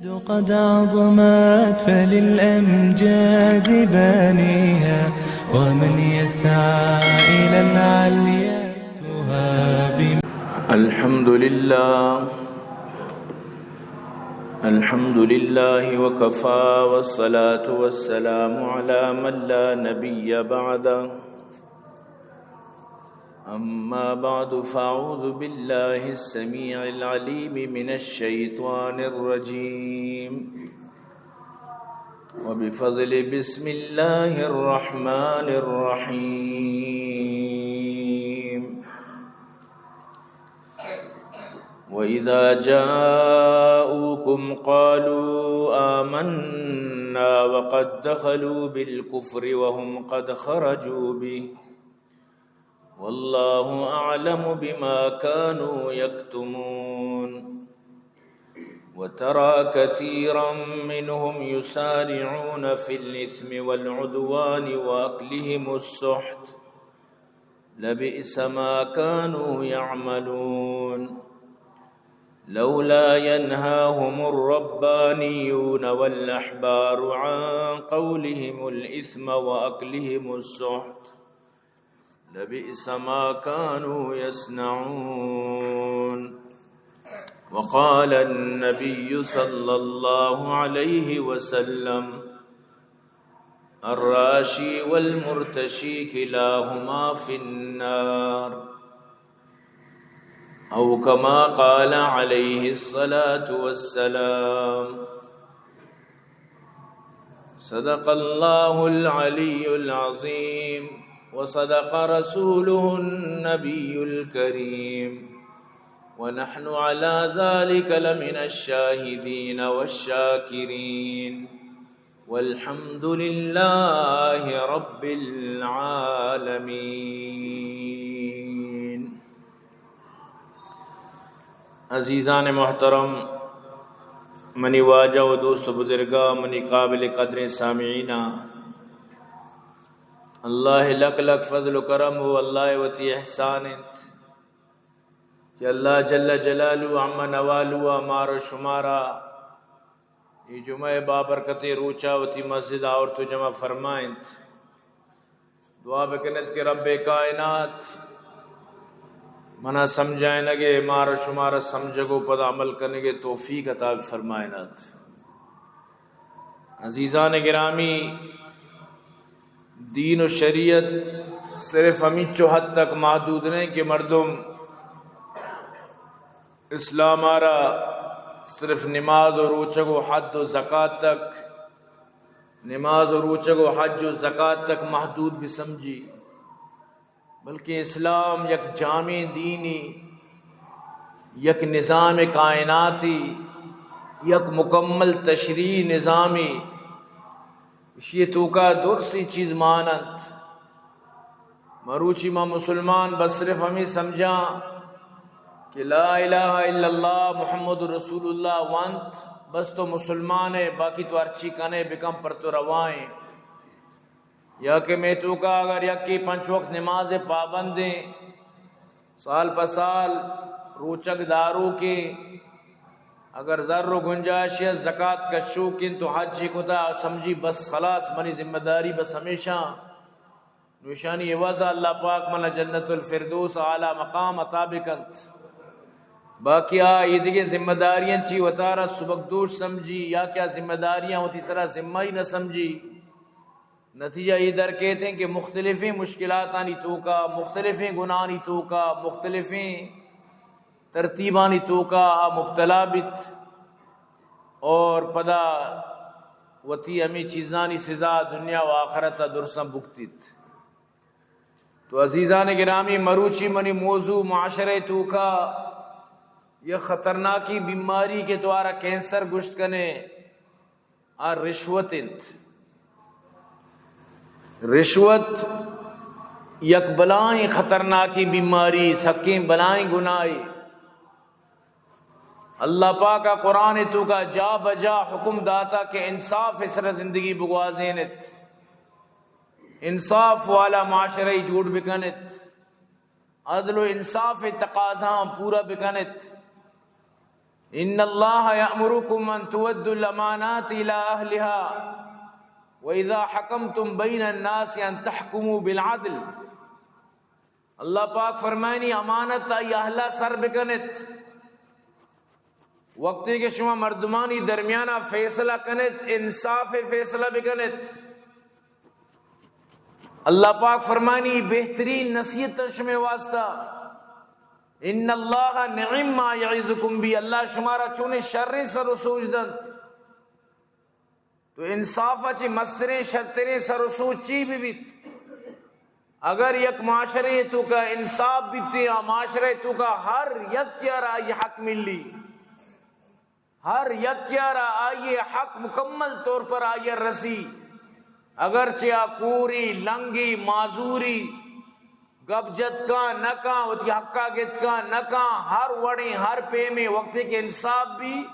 قد عظمت فللأمجاد بانيها، ومن يسعى إلى العليا يهاب. الحمد لله. الحمد لله وكفى، والصلاة والسلام على من لا نبي بعده. أما بعد، فأعوذ بالله السميع العليم من الشيطان الرجيم. وبفضل بسم الله الرحمن الرحيم. وإذا جاءوكم قالوا آمنا وقد دخلوا بالكفر وهم قد خرجوا به والله أعلم بما كانوا يكتمون. وترى كثيرا منهم يسارعون في الإثم والعدوان وأكلهم السحت، لبئس ما كانوا يعملون. لولا ينهاهم الربانيون والأحبار عن قولهم الإثم وأكلهم السحت، لبئس ما كانوا يصنعون. وقال النبي صلى الله عليه وسلم: الراشي والمرتشي كلاهما في النار. أو كما قال عليه الصلاة والسلام. صدق الله العلي العظيم، وصدق رسوله النبي الكريم، ونحن على ذلك لمن الشاهدين والشاكرين، والحمد لله رب العالمين. عزیزان محترم، منی واجہ و دوست و بزرگاں، منی قابل قدریں سامعیناں، اللہ لک لک فضل و کرم و اللہ وتی احسان انت کہ اللہ جل جلالہ عم نوالہ مار و شمارا اے جمعہ بابرکتیں روچا وتی مسجد آورت و جمع فرمائنت۔ دعا بکنت کہ رب کائنات منا سمجھائینگے، مارا شمارا سمجھگ و پدا عمل کنگے توفیق عطا فرمائینات۔ عزیزان گرامی، دین و شریعت صرف ہمینچو حد تک محدود نہیں کہ مردم اسلام آرا صرف نماز و روچگ و حد و زکات تک، نماز و روچگ و حج و زکات تک محدود بسمجھی، بلکہ اسلام یک جامع دینی، یک نظام کائناتی، یک مکمل تشریعی نظامی۔ اشی توکا درسیں چیز مان انت۔ مروچی ما مسلمان بس صرف ہمیں سمجھاں کہ لا الہ الا اللہ محمد رسول اللہ وانت، بس تو مسلمان ہے، باقی تو ہرچی کنے بکن پر تو روائیں۔ یا کہ میں توکا اگر یکی پنچ وقت نماز پابندیں، سال پہ سال روچگ داروکیں، اگر زر و گنجائش یا زکات کشوکیں تو حج کتا، سمجھی بس خلاص منی ذمہ داری بس ہمیشاں۔ نوشانی عوض اللہ پاک منا جنت الفردوس اعلی مقام عطا بکنت۔ باقی آ ایدگہ ذمہ داریاں چی وتارا سبکدوش سمجھی یا کیا ذمہ داریاں وتی سرا ذمہ ہی نہ سمجھی۔ نتیجہ یہ درکیت ہیں کہ مختلفیں مشکلاتانی توکا، مختلفیں گناہانی توکا، مختلفیں ترتیبانی توکا آ مبتلا بیت اور پدا وتی ہمیں چیزانی سزا دنیا و آخرت درساں بکتیت۔ تو عزیزان گرامی، مروچی منی موضوع معاشرہ توکا یہ خطرناکی بیماری کہ تو آرا کینسر گشت کنے، آ رشوت انت۔ رشوت یک بلائیں خطرناکیں بیماری، سکیں بلائیں گناہے۔ اللہ پاک ء قرآن توکا جا بجا حکم داتا کہ انصاف سر زندگی بگوازینت، انصاف والا معاشرہ جوڑ بکنت۔ عدل و انصاف ء تقاضاں پورا بکنت۔ ان اللہ یأمرکم ان تؤدوا الامانات الی اہلها و اذا حکمتم بین الناس ان تحکموا بالعدل۔ اللہ پاک فرمائنی، امانت آئی اہلا سر بکنت، وقتی کہ شما مردمانی درمیانا فیصلہ کنت، انصاف فیصلہ بکنت۔ اللہ پاک فرمانی، بہترین نصیحت شمے واسطہ۔ ان اللہ نعم ما یعظکم بہ، اللہ شمارا چونیں شریں سر و سوج دنت۔ تو انصاف ء چہ مستریں شرتریں سر و سوج چی بہ بیت؟ اگر یک معاشرے توکا انصاف بیت، آ معاشرے توکا ہر یک یارا آئی حق ملی، ہر یک یارا آئی حق مکمل طور پر آئی رسی، اگرچہ آ کوری، لنگی، معذوری، گپ جت کاں نہ کاں، وتی حقا گت کاں نہ کاں، ہر وڑیں ہر پیمیں وقتی کہ انصاف بی،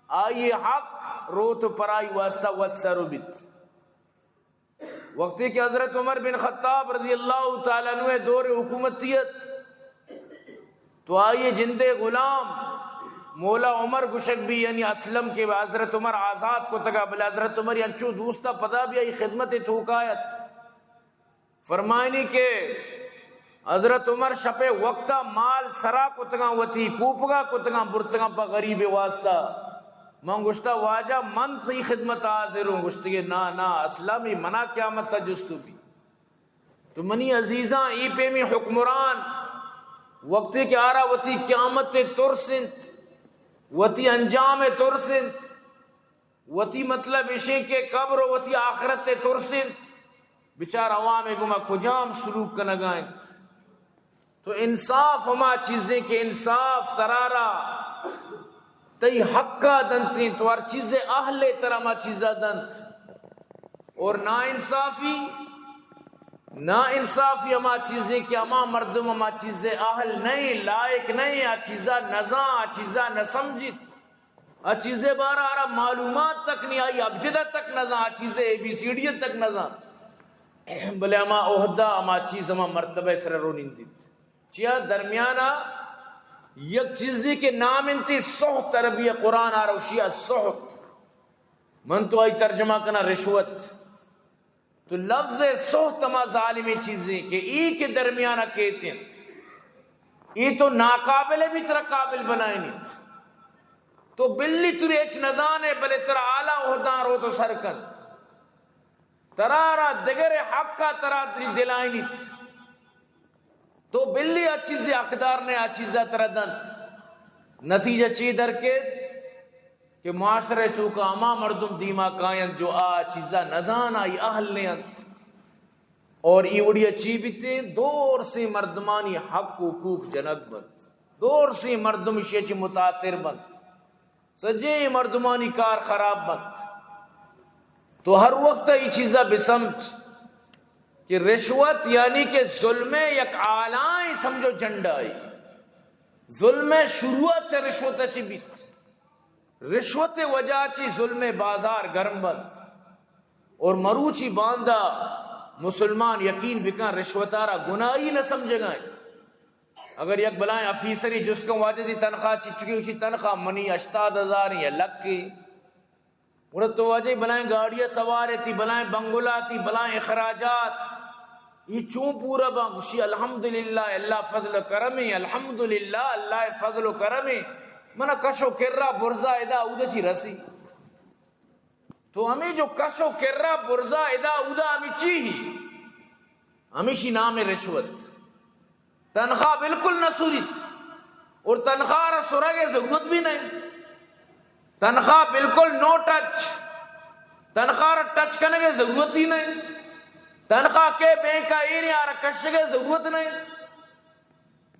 آئی حق روت و پرائی واسطہ وت سر و بیت۔ وقتی کہ حضرت عمر بن خطاب رضی اللہ تعالی عنہ دور حکومتی ات، تو آئی جندے غلام مولا عمر گشگ بی، یعنی اسلم کہ حضرت عمر آزاد کتگا، بلے حضرت عمر انچو دوستا پدا بی آئی خدمت توکایت۔ فرمائنی کہ حضرت عمر شپ ء وقتا مال سرا کتگاں، وتی کوپگا کتگاں، برتگاں پہ غریب واسطہ۔ من گوشتا، واجہ، من تئی خدمت حاضر ہوں۔ گوشتگے، نا نا، اسلم، اے منا قیامت تا جستو بی۔ تو منی عزیزاں، ای پیمی حکمران وقتی کہ آرا وتی قیامت ترس انت، وتی انجام ترس انت، وتی مطلب اشیں کہ قبر و وتی آخرت ء ترس انت، بچار عوام ء گوما کجام سلوک کنگا انت۔ تو انصاف ہما چیزیں کہ انصاف ترارا تئی حقا دنت انت، تو ہر چیز اہل ء ترا ہما چیزا دنت۔ اور نا انصافی، نا انصافی ہما چیزیں کہ ہما مردم ہما چیز اہل نہیں، لائق نہیں، آ چیزا نزاں، آ چیزا نہ سمجھت۔ آ چیزے بارا آرا معلومات تک نہیں، آئی ابجدہ تک نہ زان، آ چیزے اے بی سی ڈی تک نہ زان۔ بلے ہما عہدہ، ہما چیز، ہما مرتبہ سر رو نندیت۔ چیا درمیانا یک چیزے کہ نام انتی سخت، عربی قرآن آروشی سخت، من تو آئی ترجمہ کنا رشوت۔ تو لفظ سخت ہما ظالمیں چیزیں کہ ای کہ درمیان کیت انت، ای تو ناقابل بھی ترا قابل بنائینیت۔ تو بلی تری اچ نزانے، بلے ترا اعلی عہداں روت و سر کنت، ترا را دگر حقا ترا دلی دلائینیت۔ تو بلی آ چیزے حقدار نے، آ چیزا ترا دنت۔ نتیجہ چی در کیت؟ کہ معاشرہ توکا ہما مردم دیما کاینت جو آ چیزا نزان، آئی اہل نے انت۔ اور ای وڑیا چی بیتے؟ دور سے مردمانی حق و حقوق جنگ بنت، دور سے مردم اشی چی متاثر بنت، سجے مردمانی کار خراب بنت۔ تو ہر وقت ای چیزا بسمجھ کہ رشوت یعنی کہ ظلم یک آلائیں سمجھو جھنڈا ہے۔ ظلم شروعات چہ رشوت چی بیت۔ رشوت وجہ چی ظلم بازار گرم بنت۔ اور مروچی باندا مسلمان یقین بکن رشوتارا گناہی نہ سمجھگائیں۔ اگر یک بلائیں آفیسری جست کن، واجہ دی تنخواہ چچکے؟ اشی تنخواہ منی ہشتاد ہزار یا لکے۔ گڑا تو واجہ بلائیں گاڑی سوار تی، بلائیں بنگلہ تی، بلائیں اخراجات، یہ چون پورا باں؟ گوشی، الحمدللہ، اللہ فضل و کرم ہے، الحمدللہ، اللہ فضل و کرم ہے، منا کش و کرا برزا ادا اود چی رسی۔ تو ہمیں جو کش و کرا برزا ادا اودا ہمیں چی ہی؟ ہمیشی نام رشوت۔ تنخواہ بالکل نہ سوریت اور تنخواہ را سرگ ضرورت بھی نہیں۔ تنخواہ بالکل نو ٹچ۔ تنخواہ را ٹچ کنگ ضرورت ہی نہیں۔ تنخواہ کے بینک کا ایرے آ را کشگ ضرورت نہیں۔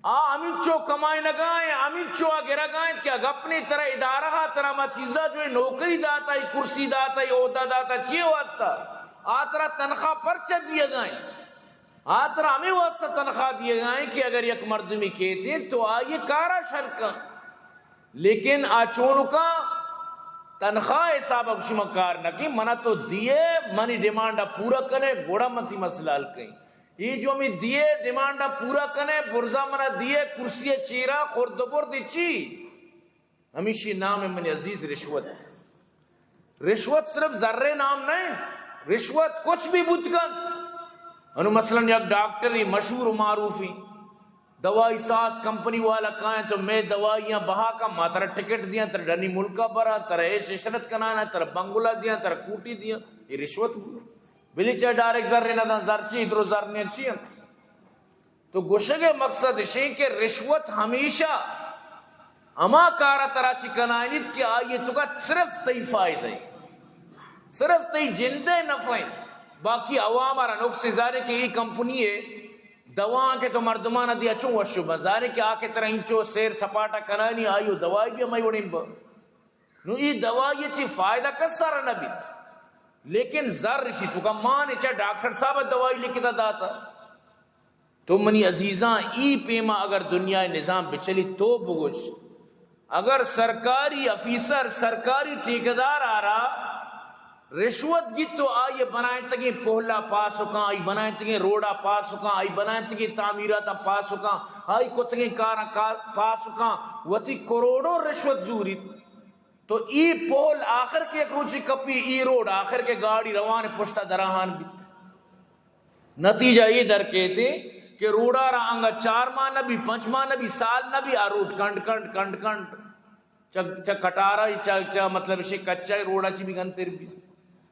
آ ہمینچو کمائینگا انت، ہمینچو آ گرگا انت کہ اگپنے ترا ادارہ ء ترا ما چیزا جو ہے نوکری داتا، ای کرسی داتا، ای عہدہ داتا، چی واسطہ؟ آ ترا تنخواہ پرچہ دیگا انت؟ آ ترا ہمیں واسطہ تنخواہ دیگا انت کہ اگر یک مردمی کیتے تو آئی کارا شر کن۔ لیکن آ چونکا تنخواہ حساب ء گوشی من کار نہ کن، منا تو دیے، منی ڈیمانڈ ء پورا کنے، گڑا من تی مسئلہ حل کئیں۔ اے جو ہمیں دیے ڈیمانڈ ء پورا کنے، برزا منا دیے، کرسی ء چیرا خرد و برد چی؟ ہمیشی نام ہے منی عزیز رشوت۔ رشوت صرف زر نام نہ انت، رشوت کچھ بھی بوت کنت۔ انو مثلاً یک ڈاکٹری مشہور و معروفی دوائی ساز کمپنی والا کائیں تو میں دوائیاں بہا کا، ما ترا ٹکٹ دیاں، ترا ڈنی ملکا برا، ترا عیش عشرت کنانا، ترا بنگلہ دیاں، ترا کوٹی دیاں، یہ رشوت بو۔ بلی چا ڈائریکٹ زر نہ داں، زر چی درو زر نے چی انت۔ تو گوشگ ءِ مقصد اشیں کہ رشوت ہمیشہ ہما کار ءَ ترا چی کنائینیت کہ آئی ءِ توکا صرف تئی فائدہ انت، صرف تئی جند ءِ نفع انت، باقی عوام ءَ را نقص۔ زانے کہ اے کمپنی ءِ دواں کہ تو مردمان ءَ دیا چون وش بہ، زانے کہ آ کہ ترا انچو سیر سپاٹا کنائینی، آئی ءِ دوائی بھی ہمائی وڑیں بہ۔ نو اے دوائی ءَ چی فائدہ کس ءَ را نہ بیت، لیکن زر اشی توکا مان چا ڈاکٹر صاحب ءَ دوائی لکھتا داتا۔ تو منی عزیزاں، ای پیما اگر دنیا نظام بچلی تو بگوش، اگر سرکاری افیسر، سرکاری ٹھیکیدار آرا رشوت گیت تو آئی بنائنتگیں پہلا پاس کاں، آئی بنائنتگیں روڈا پاس کاں، آئی بنائنتگیں تعمیراتا پاس کاں، آئی کتگیں کاراں کا-، پاس کاں، وتی کروڑوں رشوت زوریت۔ تو ای پول آخر کے یک روچی کپی، ای روڈ آخر کے گاڑی روان پشتا دراہان بیت۔ نتیجہ ای در کیتے کہ روڈا را انگا چار ماہ نہ بی، پنچ ماہ نہ بی، سال نہ بی، آ روڈ کنڈ کنڈ، کنڈ کنڈ، چا، چا کٹارا، چا، چا مطلب اشی کچا روڈا چی بھی گنتر بی۔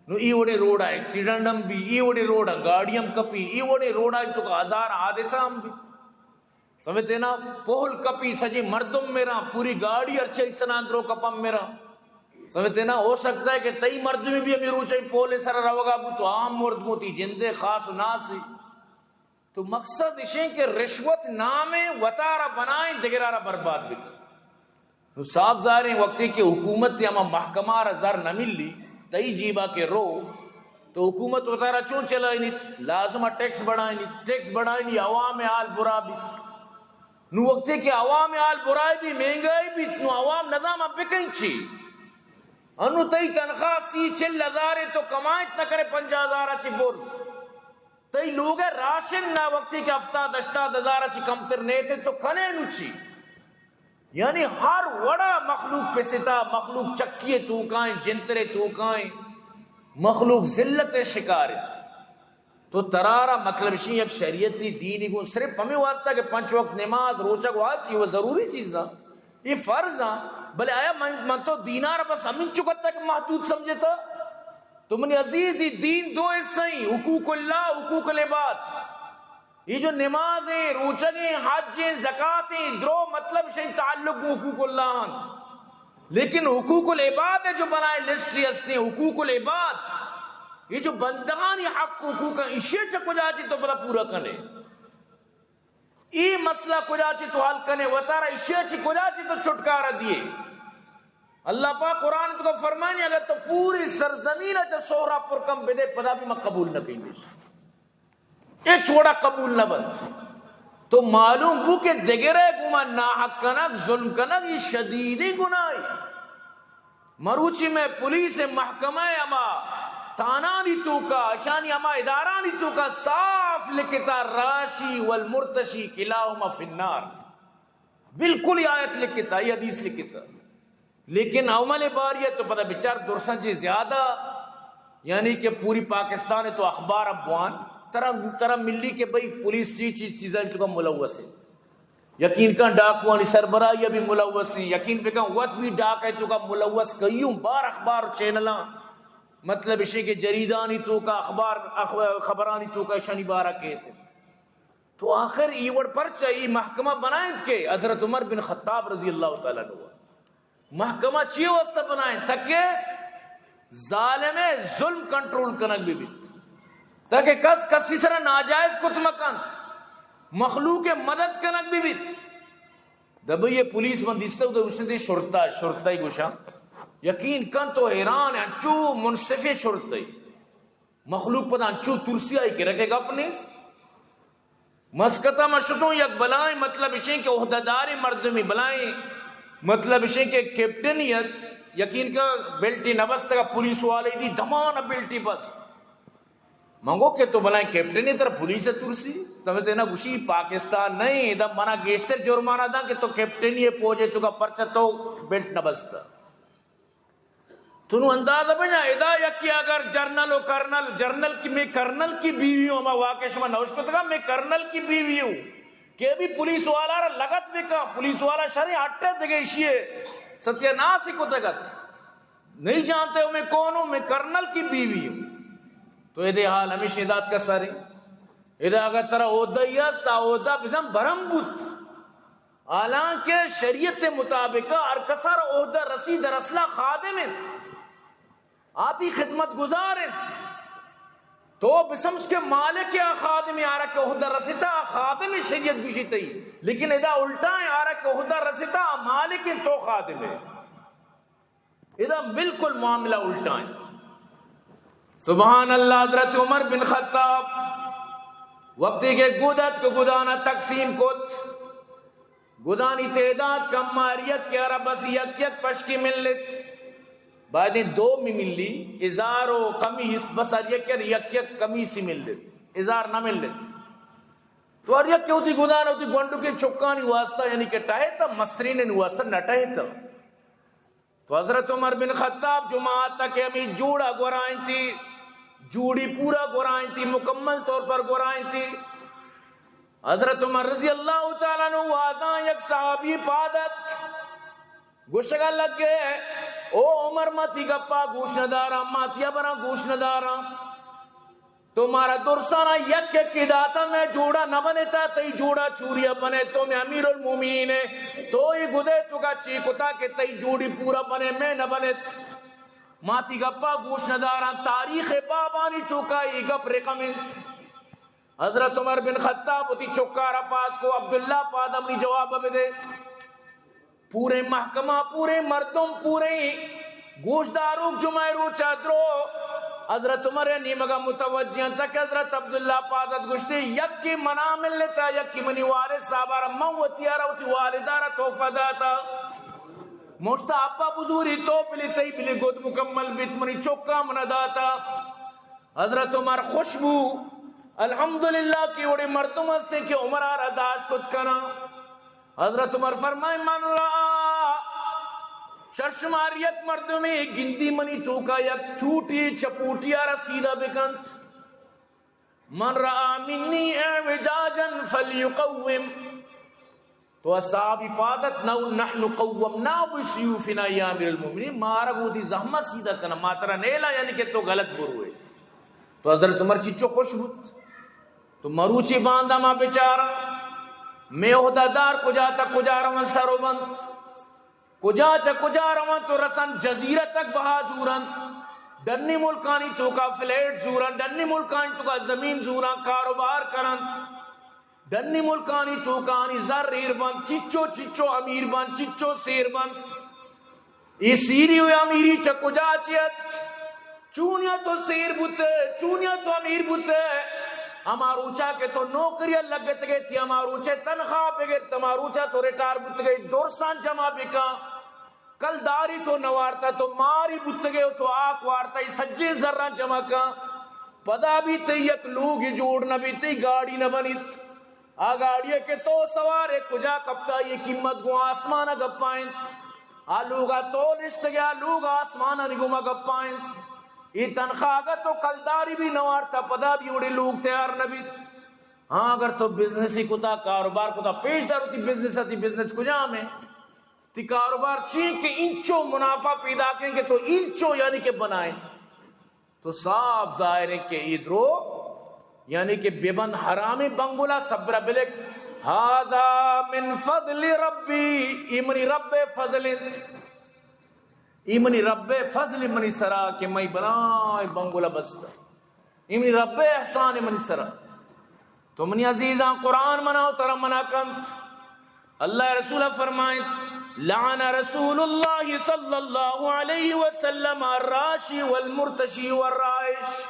نو ای وڑے روڈا ایکسیڈنٹ ہم بی، ای وڑے روڈا گاڑی ہم کپی، ای وڑے روڈا توکا ہزار حادثہ ہم بی۔ سمجھتے نا؟ پول کپی، سجی مردم میرا، پوری گاڑی ہرچی سنا درو کپم میرا۔ سمجھتے نا؟ ہو سکتا ہے کہ تئی مردمی بھی ہمیں روچے پول سر روگا بو تو عام مرد گو تی جندے خاص و ناسی۔ تو مقصد اشیں کہ رشوت نامیں وتارا بنائیں، دگرارا برباد بکن۔ نو صاف ظاہریں وقتی کہ حکومت ءِ ہما محکمہ را زر نہ ملی، تئی جیبا کہ رو، تو حکومت وتارا چون چلائینیت؟ لازم ٹیکس بڑھائینیت، ٹیکس بڑھائینی، عوام حال برا بیت۔ نو وقتی کہ عوام حال برا بی، مہنگائی بیت، نو عوام نظام بکن چی؟ انو تئی تنخواہ سی چل ہزار تو کمائت نہ کرے پنجاہ ہزار چی برز۔ تئی لوگ ءِ راشن نہ وقتی کہ ہفتاد ہشتاد ہزار چی کمتر نیت تو کنے نو چی؟ یعنی ہر وڑا مخلوق پستا، مخلوق چکی توکائیں، جنترے توکائیں، مخلوق ذلت شکار انت۔ تو ترارا مطلب شی یک شریعتی دینی گوں صرف ہمیں واسطہ کہ پنچ وقت نماز، روچگ و حج، یہ وہ ضروری چیزاں، یہ فرض ہیں، بلے آیا من، من تو دینار بس ہمیں چکتا کہ محدود سمجھتا؟ تو منی عزیز، یہ دین دو حصہ ہیں، حقوق اللہ، حقوق العباد۔ یہ جو نماز ہیں، روچگ ہیں، حج ہیں، زکات ہیں، درو مطلب شے تعلق حقوق اللہ ہیں۔ لیکن حقوق العباد ہے جو بنائے لسٹ ہستے ہیں، حقوق العباد، یہ جو بندگانی حق حقوق ہیں، اشی چ کجا چی تو پدا پورا کنے؟ یہ مسئلہ کجا چی تو حل کنے؟ وتارا اشی چ کجا چی تو چھٹکارا دیے؟ اللہ پاک قرآن تو فرمانی، اگر تو پوری سرزمین چ سہرا پر کم بدے، پدا بھی میں قبول نہ کہیں۔ ہچ وڑا قبول نہ بنت۔ تو معلوم بو کہ دگرے گوما ناحق کنگ، ظلم کنگ، یہ شدیدیں گناہے۔ مروچی میں پولیس محکمہ ہما تانانی توکا، اشانی ہما ادارانی توکا صاف لکھتا، راشی والمرتشی کلاہما فی النار۔ بالکل یہ آیت لکھتا، یہ حدیث لکھتا۔ لیکن عمل باری ہے تو پتہ بچار درساں چی زیادہ، یعنی کہ پوری پاکستان ہے تو اخبار اب بوان ترا، ترا ملی کہ بھئی پولیس چی چی چیزاں تو کا ملوث ہے۔ یقین کن ڈاکوانی سربراہی بھی ملوث ہیں، یقین بکن وت بھی ڈاکہ تو کا ملوث کئیوں بار اخبار چینلاں، مطلب اشی کہ جریدانی تو کا اخبار، اخ-، خبرانی تو کا شنی بارہ کہتے۔ تو آخر ای وڑ پرچہ ای محکمہ بنائیں کہ حضرت عمر بن خطاب رضی اللہ تعالی عنہ محکمہ چی واسطہ بنائیں؟ تاکہ ظالم ظلم کنٹرول کنگ بہ بیت، تاکہ کس کسی سرا ناجائز کت مکنت، مخلوق مدد کنگ بہ بیت۔ دبئی پولیس من دیستہ، ادھر اس نے شرطہ، شرطہ گوشاں، یقین کن تو حیران، انچو منصف شرطہ۔ مخلوق پدا انچو ترسی آئی کہ رکھے گپ نیست۔ مسقطا ما شتوں، یک بلائیں مطلب اشیں کہ عہدہ داریں مردمی، بلائیں مطلب اشیں کہ کیپٹنیت، یقین کا بیلٹی نہ بستگا، پولیس والے دی دمان بیلٹی بس۔ من گو کہ تو بلائیں کیپٹن ئے، ترا پولیس ءَ ترسی؟ سمجھتے نا، گوشی پاکستان نہیں، ادا منا گیشتر جرمانہ داں کہ تو کیپٹن ئے، پوج ئے، تو کا پرچہ تو بیلٹ نہ بستا۔ تو نوں اندازہ بجا، ادا یکی اگر جنرل و کرنل، جنرل کی، میں کرنل کی بیوی ہوں، ہما واقعہ شما نوش کتگا، میں کرنل کی بیوی ہوں، کہ ابھی پولیس والا را لگت بکا، پولیس والا شریں ہٹے دگے اشیے ستیہ ناس کتگت۔ نہیں جانتے ہو میں کون ہوں؟ میں کرنل کی بیوی ہوں۔ تو ادے حال ہمیش ادا اتکا سرے۔ ادا اگر ترا عہدہ ای است، آ عہدہ بزن برم بوت۔ حالانکہ شریعت مطابق ہر کسا را عہدہ رسی، در اصلا خادم انت، آ تئی خدمت گزار انت۔ تو بسمجھ کہ مالک آ خادم، آرا کہ عہدہ رسیتا، آ خادم شریعت گوشی تئی، لیکن ادا الٹا ہے، آرا کہ عہدہ رسیتا، آ مالک انت، تو خادم ئے۔ ادا بالکل معاملہ الٹا انت۔ سبحان اللہ، حضرت عمر بن خطاب وقتی کہ گد اتک، گدانا تقسیم کت، گدانی تعداد کم، ہر یکے را بس یک یک پشکی ملت۔ بایدیں دو می ملی، ازار و قمیص، بس ہر یکے را یک یک قمیصی ملت، ازار نہ ملت۔ تو ہر یکے وتی گدان وتی گونڈکیں چکانی واسطہ، یعنی کہ ٹہیتا، مسترینانی واسطہ نہ ٹہیتا۔ تو حضرت عمر بن خطاب جماعت ءَ کہ ہمے جوڑا گورائینتی، جوڑی پورا گورائینتی، مکمل طور پر گورائینتی۔ حضرت عمر رضی اللہ تعالی عنہ وازاں یک صحابی پاد اتک، گوشگا لگے، او عمر، ما تی گپا گوش نداراں، ما تی ہبراں گوش نداراں۔ تو مارا درسانا یک یکے داتا، مئے جوڑا نہ بنتا، تئی جوڑا چوریا بنے، تو مئے امیر المومنین ئے، تو ای گدے توکا چی کتا کہ تئی جوڑی پورا بنے، مئے نہ بنت۔ ما تی گپا گوش نداراں، تاریخ بابانی توکا ای گپ رقم انت۔ حضرت عمر بن خطاب وتی چکارا پاد کو، عبداللہ پاد منی جواب بدے۔ پوریں محکمہ، پوریں مردم، پوریں گوشداروک جمعہ روچا درو حضرت عمر ءِ نیمگا متوجہ انت کہ حضرت عبداللہ پاد ات، گوشتی، یکی منا ملتا، یکی منی والد صاحبا را، من وتی آرا وتی والدارا تحفہ داتا۔ مشتا ابا بزوری تو بلی، تئی بلی گد مکمل بیت، منی چکا منا داتا۔ حضرت عمر خوش بو، الحمدللہ کہ وڑے مردم ہستیں کہ عمر آرا داشت کت کناں۔ حضرت عمر فرمائے، من رأى، شر شما ہر یک مردمے گندی منی توکا یک چوٹی چپوٹی آرا سیدھا بکنت۔ من رأى مني اعوجاجا فليقوم۔ تو اصحابی پاد ات، نو نحن قومنا بسيوفنا يا امير المؤمنين، مارا گودی زحمت سیدھا کنا، ما ترا نیلا، یعنی کہ تو غلط بروئے۔ تو حضرت عمر چچو خوش بوت۔ تو مروچی باندا ما بچارا، مئے عہدہ دار کجا تا کجا رون سر و بند، کجا چہ کجا رون تو رسن جزیرہ تک بہا زورنت، ڈنی ملکانی توکا فلیٹ زورن، ڈنی ملکانی توکا زمین زورن، کاروبار کرنت۔ ڈنی ملکانی توکا آنی زر ایر بنت، چچو چچو امیر بنت، چچو سیر بنت۔ اے سیری و امیری چہ کجا چہ اتک؟ چونیا تو سیر بوتے، چونیا تو امیر بوتے؟ ہما روچا کہ تو نوکری لگتگے، تی ہما روچے تنخواہ بگرت، ہما روچا تو ریٹائر بوتگے، درساں جمع بکن۔ کلداری تو نہ وارتا، تو ماری بوتگے و تو آک وارتا، ای سجیں زراں جمع کن۔ پدا بھی تئی یک لوگی جوڑ نہ بیت، تئی گاڑی نہ بنیت۔ آ گاڑی کہ تو سوارے، کجا کپتا، یہ قیمت گوں آسمان گپائنت۔ آ لوگا تو نشتگے، آ لوگ آسمان گوما گپائنت۔ ای تنخواہ اگا تو کلداری بھی نہ وارتا، پدا بھی وڑے لوگ تیار نہ بیت۔ ہاں، اگر تو بزنسی کتا، کاروبار کتا، پیش دار، تی بزنس، تی بزنس کجام ہے؟ تی کاروبار چی کہ انچو منافع پیدا کن کہ تو انچو یعنی کہ بنائیں، تو صاف ظاہر ہے کہ ای درو یعنی کہ بے بند حرامیں بنگلہ صبر بلک۔ هذا من فضل ربي، ای منی رب فضل انت۔ ای منی رب فضل منی سرا کہ مئی بلائیں بنگلہ بستہ۔ ای منی رب احسان منی سرا۔ تو منی عزیزاں، قرآن منا و ترا منع کنت۔ اللہ رسول فرمائنت، لعن رسول اللہ صلی اللہ علیہ وسلم الراشی والمرتشی والرائش۔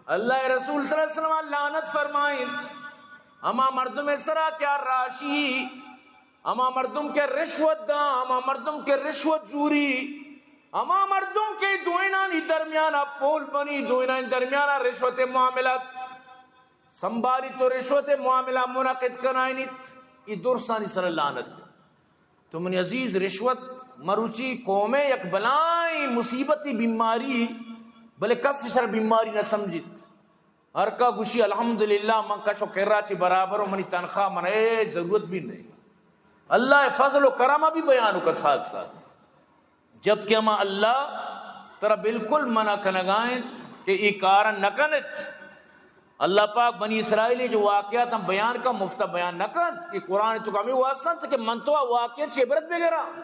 اللہ رسول صلی اللہ علیہ وسلم لعنت فرمائنت ہما مردم سرا کہ راشی، ہما مردم کہ رشوت داں، ہما مردم کہ رشوت زوری، ہما مردم کہ دوئینانی درمیان ءَ پول بنی، دوئینانی درمیان ءَ رشوت معاملات سنبھالی تو رشوت معاملہ منعقد کنائینیت، اے درسانی سر لعنت۔ تو منی عزیز، رشوت مروچی قوم ءِ یک بلائیں مصیبتی بیماری، بلے کس شر بیماری نہ سمجھیت۔ ہر کا گوشی الحمدللہ من کش و کرا چی برابر ہوں، منی تنخواہ من اے ضرورت بھی نہیں۔ اللہ ءِ فضل و کرم بھی بیان کر ساتھ ساتھ۔ جبکہ ہما اللہ ترا بالکل منع کنگا انت کہ اے کار نہ کنت۔ اللہ پاک بنی اسرائیل جو واقعات ہم بیان کا مفتا بیان نہ کنت۔ اے قرآن تو ہمیں واسطہ انت کہ من تو آ واقعہ چی عبرت بگراں۔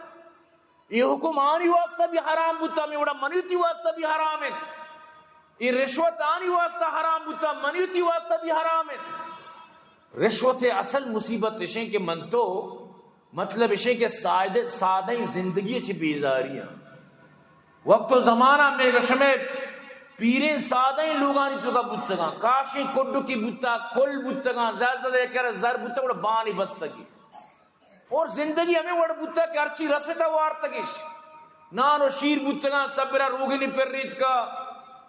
اے حکم آنی واسطہ بھی حرام بوتا، ہمیں وڑا منی وتی واسطہ بھی حرام انت۔ اے رشوت آنی واسطہ حرام بوتا، منی وتی واسطہ بھی حرام انت۔ رشوت ءِ اصل مصیبت اشیں کہ من تو، مطلب اشیں کہ سادہ، سادہ زندگی چی بیزاری ہیں۔ وقت و زمانہ میں شمے پیریں سادہ لوگانی توکا بوتگاں، کاشیں کڈکی بوتا، کل بوتگاں، زیادہ زیادہ یک زر بوتا، گڑا بانی بستگی۔ اور زندگی ہمیں وڑ بوتا کہ ہرچی رستا وارتگش۔ نان و شیر بوتگاں، سبرا روگنی پر ریتکا،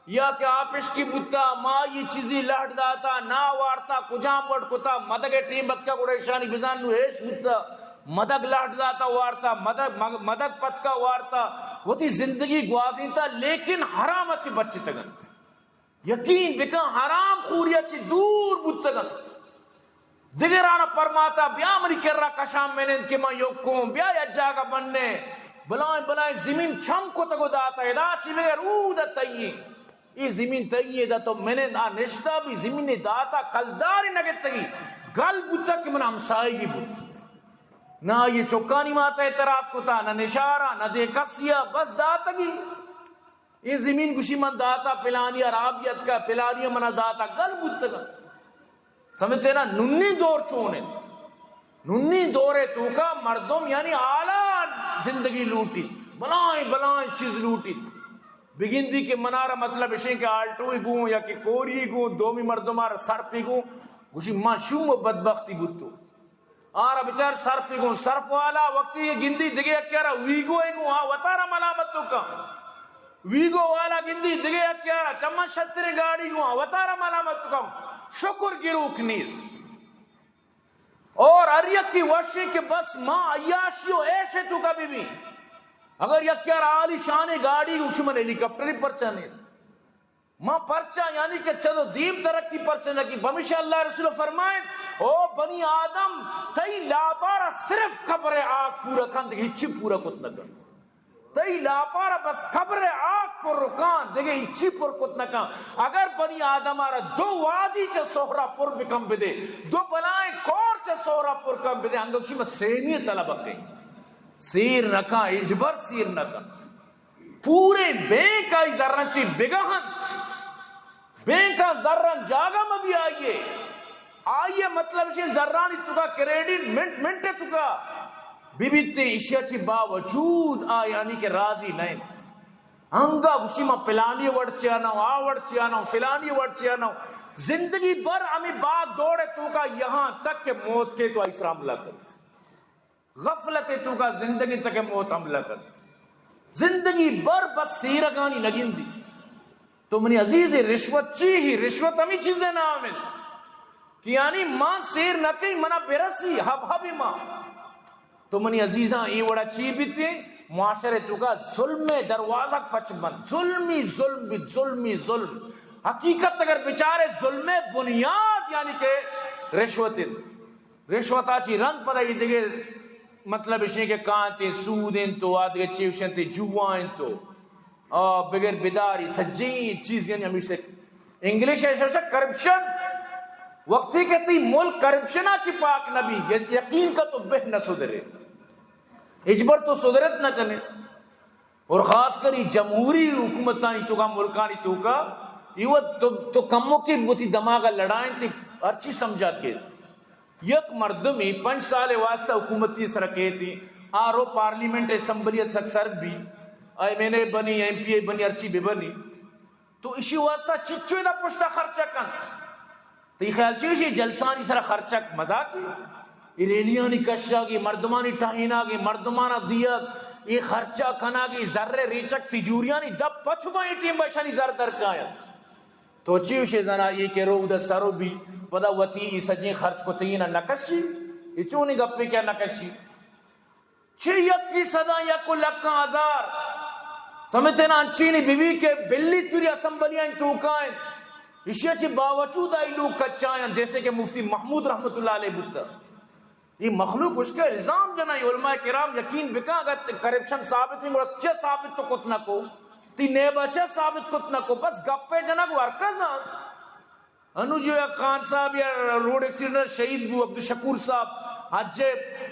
یا کہ آپشکی بوتا، مائی چیزی لہٹ داتا، نا وارتا، کجام وڑ کتا، مدگ ٹیم بتکا گڑا ایشانی بزان نو ہیش بوتا، مدگ لہٹ داتا وارتا، مدگ، مگ-، مدگ پتکا وارتا، وتی زندگی گوازینتا، لیکن حرام چی بچتگنت۔ یقین بکن، حرام خوری ءَ چہ دور بوتگ انت۔ دگران ءَ پرماتا، بیا منی کرا کشان منند کہ من یکوں، بیا یک جاگہ بننے۔ بلائیں بلائیں زمین چم کتگ و داتا، ادا چی بگر اود تئی۔ اے زمین تئی، ادا تو منند۔ آ نشتا بھی زمین داتا، کلداری نہ گتگی۔ گل بوتگ کہ من ہمسائیگی بوت۔ نہ آئی چکانی ماتا اعتراض کتا، نہ نشارا، نہ دے کسیا، بس داتگی۔ اے زمین گوشی من داتا پلانی ءَ، رابی اتکا پلانی ءَ منا داتا، گل بوتگا۔ سمجھتے نا؟ ننی دور چون انت؟ ننی دور توکا مردم یعنی اعلیٰ زندگی لوٹیت، بلائیں بلائیں چیز لوٹیت۔ بگندی کہ منارا مطلب اشیں کہ آلٹوی گوں یا کہ کوری گوں، دومی مردم آر سرپی گوں، گوشی ما شوم و بدبختی بوتو۔ آرا بچار سرپی گوں، سرپ والا وقتی گندی دگہ یکے را ویگو ءِ گوں، آ وتارا ملامت تو کن۔ ویگو والا گندی دگہ یکے را چمن شتریں گاڑی گوں، آ وتارا ملامت تو کن۔ شکر گروک نیست۔ اور ہر یکی وشیں کہ بس ما عیاشی و عیش توکا بہ بیں۔ اگر یکے را عالی شانیں گاڑی گوشی من ہیلی کاپٹر پرچا نیست۔ ما پرچا یعنی کہ چلو دیم ترقی پرچا نہ کی؟ پمیشا اللہ رسول فرمائیں، او بنی آدم، تئی لاپارا صرف قبر آگ پورا کن، دگہ ہچی پورا کت نہ کن۔ تئی لاپارا بس قبر آگ پر کن، دگہ ہچی پر کت نہ کن۔ اگر بنی آدم آرا دو وادی چہ سہرا پر بکن بدے، دو بلائیں کور چہ سہرا پر کن بدے، انگوشی ما سیمی طلب کن۔ سیر نہ کن، ہچبر سیر نہ کن۔ پورے بینک آئی زراں چی بگہنت، بینکاں زراں جاگہ مہ بی آئیے۔ آئیے مطلب اشی زرانی توکا کریڈٹ منٹ منٹ توکا ببیتے، اشیا چی باوجود آ یعنی کہ راضی نہ انت۔ انگا گوشی ما پلانی وڑ چیا نہ، آ وڑ چیا نہ، فلانی وڑ چیا نہ۔ زندگی بھر ہمیں باغ دوڑے توکا یہاں تک کہ موت کے تو آئی سر حملہ کرت۔ غفلت توکا زندگی تک موت حملہ کنت۔ زندگی بھر بس سیرگانی نگندی۔ تو منی عزیز، رشوت چی ہی؟ رشوت ہمیں چیزیں نام انت کہ یعنی ما سیر نہ کئی، منا برسی، ہب ہب ما۔ تو منی عزیزاں، اے وڑا چی بیتے؟ معاشرے توکا ظلم دروازہ پچ بند، ظلمی ظلم بیت، ظلمی ظلم۔ حقیقت اگر بچارے، ظلم بنیاد یعنی کہ رشوت انت۔ رشوتا چی رند پدا ای دگہ مطلب اشیں کہ کانت انت، سود انت و آ دگہ چیوش انت، جوا انت و آ بگر بداری سجیں چیز یعنی ہمیش سے انگلش ہے شوشا کرپشن۔ وقتی کہ تی ملک کرپشن چی پاک نبی، یقین کا تو بہ نہ سدرے، ہچبر تو سدرت نہ کنے۔ اور خاص کر یہ جمہوری حکومتانی توکا، ملکانی توکا، یہ وقت تو، تو کمو کے بوتی دماغ لڑائیں تے ہر چیز سمجھا کے۔ یک مردمی پنچ سال واسطہ حکومتی سر کیتی، آرو پارلیمنٹ اسمبلی تک سر بی، ایم این اے بنی، ایم پی اے بنی، ہر چی بی بنی۔ تو اشی واسطہ چچو دا پشتا خرچہ کنت؟ تئی خیال چی اشی جلسانی سر خرچہ مزاقی؟ ای ریلیانی کشاگی، مردمانی ٹہیناگی، مردمانا دیگ، اے خرچہ کنگ، اے زر ءِ ریچگ، تجوریانی دپ پچ باں، اے ٹیم با اشانی زر درکاینت۔ تو چی گوشے زنا، اے کہ رو اود ءَ سر بی، پدا وتی اے سجیں خرچ کتگین ءَ نہ کشی؟ اے چونیں گپے کہ نہ کشی؟ چہ یکی صداں یک و لکاں ہزار سمجھتے نا، انچینی بی بی کہ بلی توری اسمبلیاں توکائیں، اشیا چہ باوجود آئی لوگ کچایاں، جیسے کہ مفتی محمود رحمت اللہ علیہ بوتا۔ اے مخلوق اس کے الزام جنائی، علماء کرام یقین بکن، اگر کرپشن ثابت نہیں، گڑا چہ ثابت تو کت نہ کو، تی نیبا چہ ثابت کت نہ کو، بس گپے جنگ ورکا زان۔ انو جو یک خان صاحب یا روڈ ایکسیڈنٹ شہید بو، عبدالشکور صاحب، حج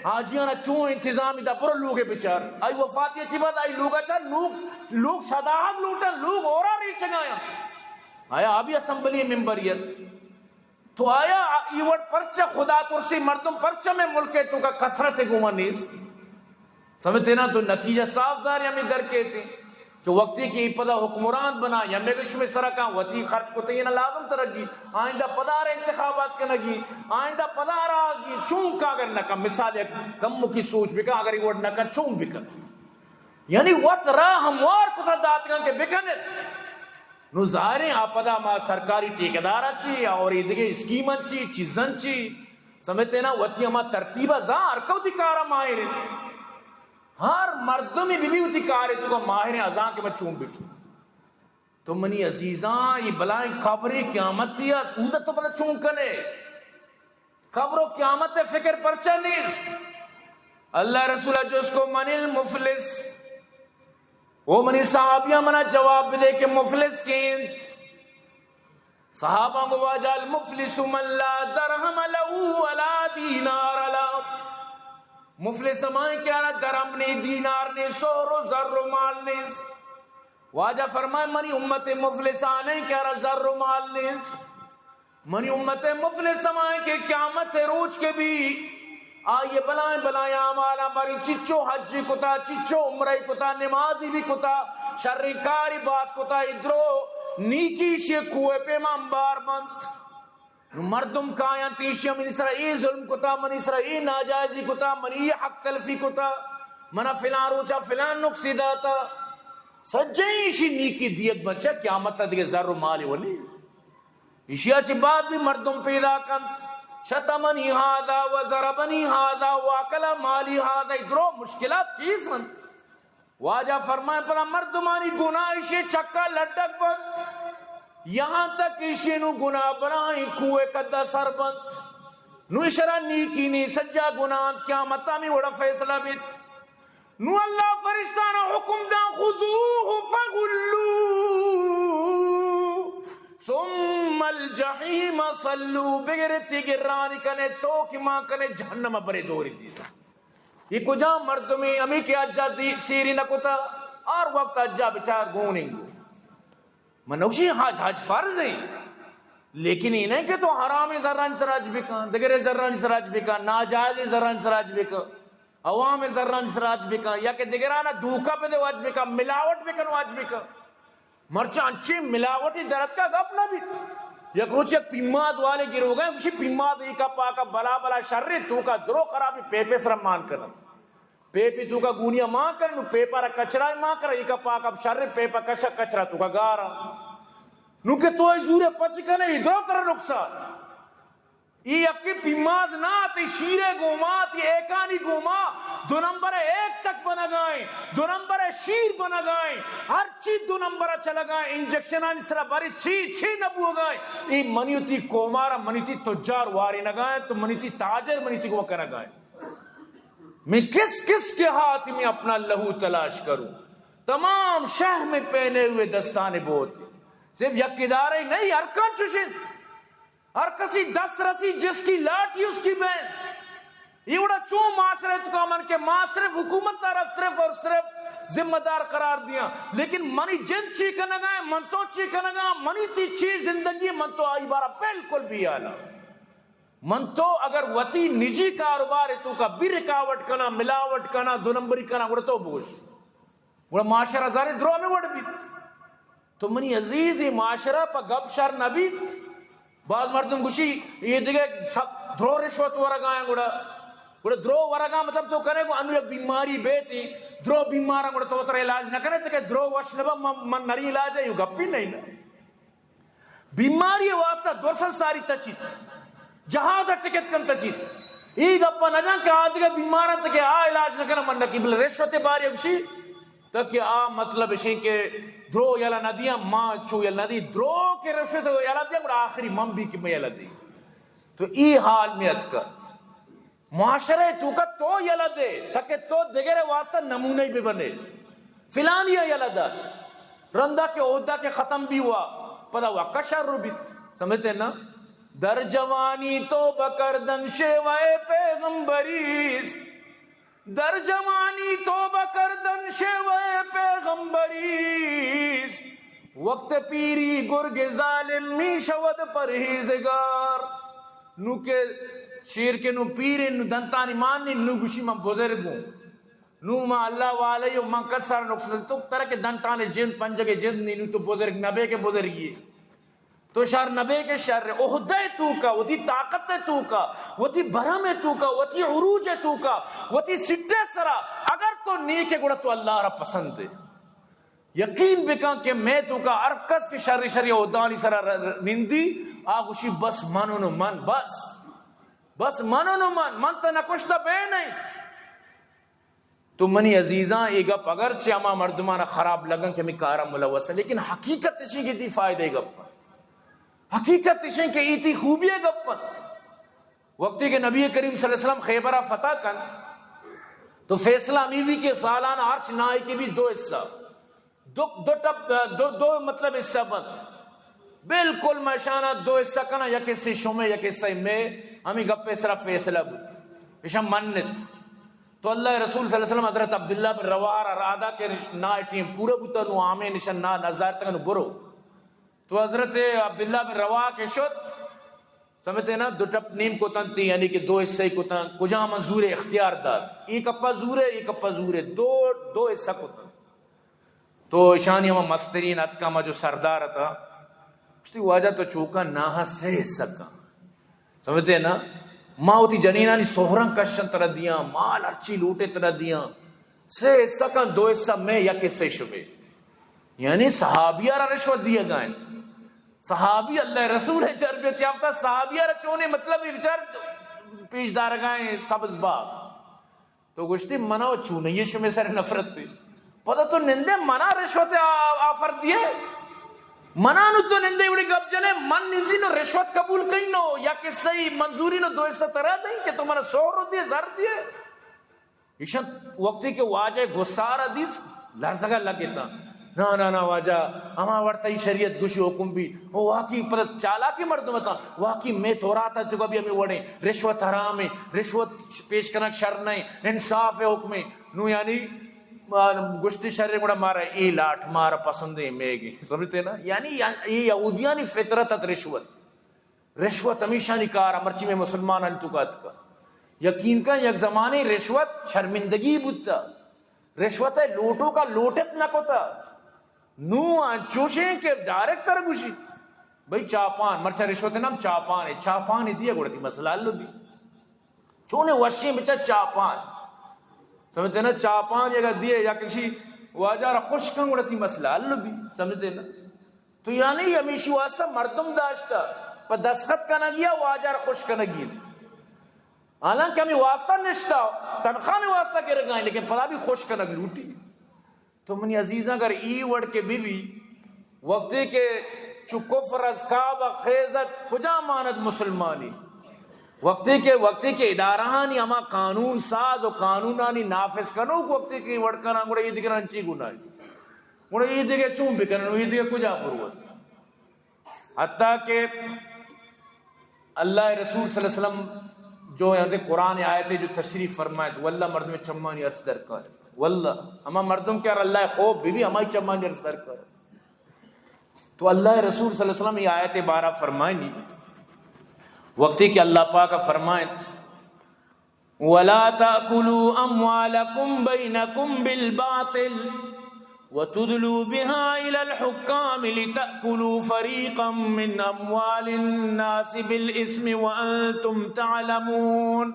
حاجیانا چون انتظامی دا پر لوگے بچار۔ آئی وفاتی چی بعد آئی لوگا چا لوگ، لوگ شداحت لوٹا، لوگ اورا ریچگایا۔ آیا ابھی اسمبلی ممبریت؟ تو آیا ای وڑ پرچہ خدا ترسی مردم پرچہ میں ملک توکا کثرت گوما نیست؟ سمجھتے نا؟ تو نتیجہ صاف ظاہر ہمیں در کہتے کہ وقتی کہ ای پدا حکمران بنا یا میں شمے سرا کان وتی خرچ کو تینا لازم ترگی، آئندہ پدا را انتخابات کنگی، آئندہ پدا را آگی، چون کا اگر نہ کن، مثال یک کم کی سوچ بکن، اگر ای وڑ نہ کن چون بکن؟ یعنی وت را ہموار کتا داتگان کہ بکنت۔ نو ظاہریں آ پدا ما سرکاری ٹھیکیدار چی اور ایدگہ اسکیمن چی، چیزن چی، سمجھتے نا؟ وتی ہما ترتیب زان ہر کو وتی کارا ماہر انت۔ ہر مردمی بی بی وتی کارے تو ماہر ازان کہ من چون بکن۔ تو منی عزیزاں، یہ بلائیں قبر قیامتی است، اود تو پدا چون کنے؟ قبر و قیامت فکر پرچہ نیست؟ اللہ رسول جس کو من المفلس، او منی صحابیاں منا جواب بدے کہ مفلس کینت؟ صحابہ گو واجہ المفلس من لا درہم لہ ولا دینار لہ۔ مفلس ہمائیں کہ آرا درہم نے، دینار نے، سہر و زر و مال نے۔ واجہ فرمائے منی امت مفلس آنے کہ آرا زر و مال نے۔ منی امت مفلس ہمائیں کہ قیامت روچ کے بھی آئی بلائیں بلائیں اعمالاں بری، چچو حج کتا، چچو عمرہ کتا، نمازی بھی کتا، شر کاری باز کتا، ادرو نیکی شی کوہ پیما امبار بنت۔ نو مردم کایاں تیشی منی سرا اے ظلم کتا، منی سرا اے ناجائزی کتا، منی اے حق تلفی کتا، منا فلان روچا فلان نقصی داتا۔ سجیں ایشی نیکی دیگ بچا قیامت دیگہ زر و مال ولی۔ ایشیا چہ بعد بھی مردم پیدا کنت، شتمنی ہذا و ضربنی ہذا و اکل مالی ہذا، درو مشکلات کیس انت۔ واجہ فرمائے پدا مردمانی گناہ ایشی چکا لڈک بنت، یہاں تک ایشی نو گناہ بلائیں کوہ کدا سر بنت۔ نو اشرا نیکی نی سجا گناہ انت، قیامت ہمیں وڑا فیصلہ بیت۔ نو اللہ فرشتانا حکم دا، خذوہ فغلوہ ثم الجحیم صلوہ، بگرتی گرانی کنے، توک مان کنے، جہنم برے دوری دیتا۔ یہ کجام مردمی ہمیں کہ حجا دی سیری نہ کتا، ہر وقت حجا بچار گوننگو۔ من نوشی حج، حج فرض ہے، لیکن یہ نہیں کہ تو حرام زران سر حج بکن، دگرے زران سر حج بکن، ناجائز زران سر حج بکن، عوام زران سر حج بکن، یا کہ دگرانا دھوکہ بدے و حج بکن، ملاوٹ بکن و حج بکن۔ مرچاں انچیں ملاوٹی درتکا گپ نہ بیت۔ یک روچ یک پیماز والے گروگا، گوشی پیماز ای کپا کپ بلا بلا شرے توکا درو خرابی پیپے سر مان کنن۔ پیپی توکا گونیا مان کر، نو پیپا را کچرا مان کر، ای کپا کپ شرے پیپا کشا کچرا توکا گارا۔ نو کہ تو ای زورے پچ کنے، ای درو تر نقصان۔ ای یکی پیماز نہ، تی شیرے گوما، تی ایکانی گوما، دو نمبر ایک تک بنگائیں، دو نمبر شیر بنگائیں، ہر چی دو نمبر چلگائیں، انجیکشنانی سرا بری چی چی نبوگائیں۔ ای منی تی کومارا، منی تی تجار واری نگائیں، تو منی تی تاجر منی تی گوما کنگائیں۔ میں کس کس کے ہاتھ میں اپنا لہو تلاش کروں؟ تمام شہر میں پہنے ہوئے دستانے بہت ہیں۔ صرف یک ادارہ ہی نہیں، ہر کان چوشیں۔ ہر کسی دست رسی، جس کی لاٹھی اس کی بھینس۔ یہ وڑا چون معاشرہ تو کا من کہ ما صرف حکومت تارا صرف اور صرف ذمہ دار قرار دیا، لیکن منی جند چی کنگا ہے، من تو چی کنگا، منی تی چی زندگی، من تو آئی بارا بالکل بھی آلا۔ من تو اگر وتی نجی کاروبار تو کا بھی رکاوٹ کنا، ملاوٹ کنا، دو نمبری کنا، گڑا تو بوش۔ گڑا معاشرہ زارے درو ہمیں وڑ بیت۔ تو منی عزیز، یہ معاشرہ پہ گپ شر نہ بیت۔ باز مردم گوشی، یہ دیگہ سب درو رشوت ورگا ہیں گڑا۔ گڑا درو ورگا مطلب تو کنے کو انو یک بیماری بیتی۔ درو بیماراں گڑا تو ترا علاج نہ کنے، تکہ درو وش نہ با، من، من نری علاج ہے، یہ گپی نہیں نا۔ بیماری واسطہ دو سد ساری تچیت، جہاز ٹکٹ کن تچیت۔ ای گپا نہ جان کہ آ دگہ بیماراں تکہ آ علاج نہ کنا من نکی، بل رشوت باری گوشی تکہ آ مطلب اشیں کہ درو یلا نہ دیاں، ما چو یلا نہ دی، درو کہ رشوت یلا دیاں، گڑا آخری من بھی کہ میں یلا دی۔ تو ای حال میں اتکا۔ معاشرہ توکا تو یلہ دے تاکہ تو دگرے واسطہ نمونہ بہ بنے۔ فلانی یلہ دات، رندا کہ عہدہ کہ ختم بھی ہوا، پدا واقعہ شر بیت۔ سمجھتے ہیں نا؟ در جوانی توبہ کردن شیوہ پیغمبریست، در جوانی توبہ کردن شیوہ پیغمبریست، وقت پیری گرگ ظالم می‌شود پرہیزگار۔ نو کہ شیر کہ نو پیریں، نو دنتانی مان نی، نو گوشی من بزرگوں۔ نو ما اللہ والے و من کسر نقصان تو ترا کہ دنتان جند، پنجگ جند نی، نو تو بزرگ نبے کہ بزرگی۔ تو شر نبے کہ شر۔ عہدہ توکا، وتی طاقت توکا، وتی برہم توکا، وتی عروج توکا، وتی سٹے سرا، اگر تو نیک ہے گڑا تو اللہ را پسند ہے۔ یقین بکن کہ میں توکا ہر کس کہ شر شر عہدانی سرا ر-، ر-، نندی، آ گوشی بس من و من، بس۔ بس من و من، من تا نکشتا بے نہیں۔ تو منی عزیزاں، اے گپ اگرچہ ہما مردمان خراب لگن کہ ہمیں کارا ملوث ہے، لیکن حقیقت اشیں کہ تی فائدہ گپ۔ حقیقت اشیں کہ ای تی خوبی گپ۔ وقتی کہ نبی کریم صلی اللہ علیہ وسلم خیبر فتح کنت، تو فیصلہ ہمیں بھی کہ سالان ہرچ نائے کے بھی دو حصہ، دو، دو ٹپ، دو، دو مطلب حصہ بنت۔ بالکل میں شانا دو حصہ کنا، یک حصے شمے، یک حصے میں، ہمیں گپے سرا فیصلہ بود۔ اشا منت۔ تو اللہ رسول صلی اللہ علیہ وسلم حضرت عبداللہ بن رواحہ را رادا کہ نا ٹیم پورا بوتا، نو آمین اشا نا نظر تک نو برو۔ تو حضرت عبداللہ بن رواحہ کہ شت، سمجھتے نا، دو ٹپ نیم کو تنتی، یعنی کہ دو حصے کو تن، کجا منظور اختیار داد۔ ایک اپا زورے، ایک اپا زورے، دو، دو حصہ کو تن۔ تو اشانی ہما مسترین اتکا، ہما جو سردار اتا، گوشتی، واجہ تو چوکا ناہا سہ حصہ کن۔ سمجھتے نا؟ ما وتی جنینانی سہرن کشن ترا دیاں، مال ہرچی لوٹے ترا دیاں۔ سہ حصہ کن، دو حصہ میں، یک حصہ شمے۔ یعنی صحابیہ را رشوت دیگا انت۔ صحابی اللہ رسول ہے تربیت یافتہ، صحابیہ را چونے مطلب یہ بچار پیش دارگائیں سبز باغ۔ تو گوشتی، منا و چونئی شمے سر نفرت تھی۔ پدا تو نندے منا رشوت آ-، آفر دیے۔ منا نو تو نندے اڑی گپ جنے، من نندی نو رشوت قبول کئی نو، یا کہ صحیح منظوری نو دو حصہ ترا دیں کہ تو منا سو رو دیے، زر دیے۔ ایشان وقتی کہ واجہ گسار دیس، لرزگا لگتا۔ نا، نا، نا، واجہ، ہما وڑ تئی شریعت گوشی حکم بھی۔ او واقعی پر چالاکی مردم تا، واقعی میں تورات جو بھی ہمیں وڑیں، رشوت حرام ہے، رشوت پیش کنک شر نہیں، انصاف ہے حکم ہے۔ نو یعنی، آ، گشتی شر گڑا مارا اے لاٹ مارا پسند ہے، میگی۔ سمجھتے نا؟ یعنی یا-، یہ یہودیانی فطرت ات رشوت۔ رشوت ہمیشانی کار، مرچی میں مسلمان انتو کا اتکا۔ یقین کن یک زمانے رشوت شرمندگی بوتا۔ رشوت ہے لوٹو کا لوٹت نہ کوتا۔ نو انچوشیں کہ ڈائریکٹ تر گوشی، بھئی چاپان، مرچا رشوت نام چاپان ہے، چاپان ہی دیا گڑتی مسئلہ حل بھی۔ چونے وشیں بچا چاپان۔ سمجھتے نا؟ چاپان اگر دیے یا کسی واجہ را خوش کن گڑتی مسئلہ حل بھی۔ سمجھتے نا؟ تو یعنی ہمیشی واسطہ مردم داشتا، پہ دستخط کنگی یا واجہ را خوش کنگی انت۔ حالانکہ ہمیں واسطہ نشتا، تنخواہ میں واسطہ گرگائیں، لیکن پدا بھی خوش کنگ لوٹی۔ تو منی عزیزاں، اگر ای وڑ کے بی بی، وقتی کہ چو کفر از کعبہ خیزت، کجا ماند مسلمانی؟ وقتی کہ، وقتی کہ ادارہانی ہما قانون ساز و قانونانی نافذ کنوک وقتی کہ وڑ کناں، گڑا یہ دیگر انچی گناہی۔ گڑا ای دگہ چون بکنن و ای دگہ کجا بروت؟ حتیٰ کہ اللہ رسول صلی اللہ علیہ وسلم جو یہاں قرآن آیت جو تشریف فرمائے، واللہ مردم چمانی ارس درکار۔ واللہ ہما مردم کہ اللہ خوف بی بی، ہمائی چمانی ارس درکار۔ تو اللہ رسول صلی اللہ علیہ وسلم یہ آیت بارہ فرمائنی، وقتی کہ اللہ پاک فرمائت، ولا تأكلوا أموالكم بينكم بالباطل وتدلوا بها إلى الحكام لتأكلوا فريقا من أموال الناس بالإثم وأنتم تعلمون۔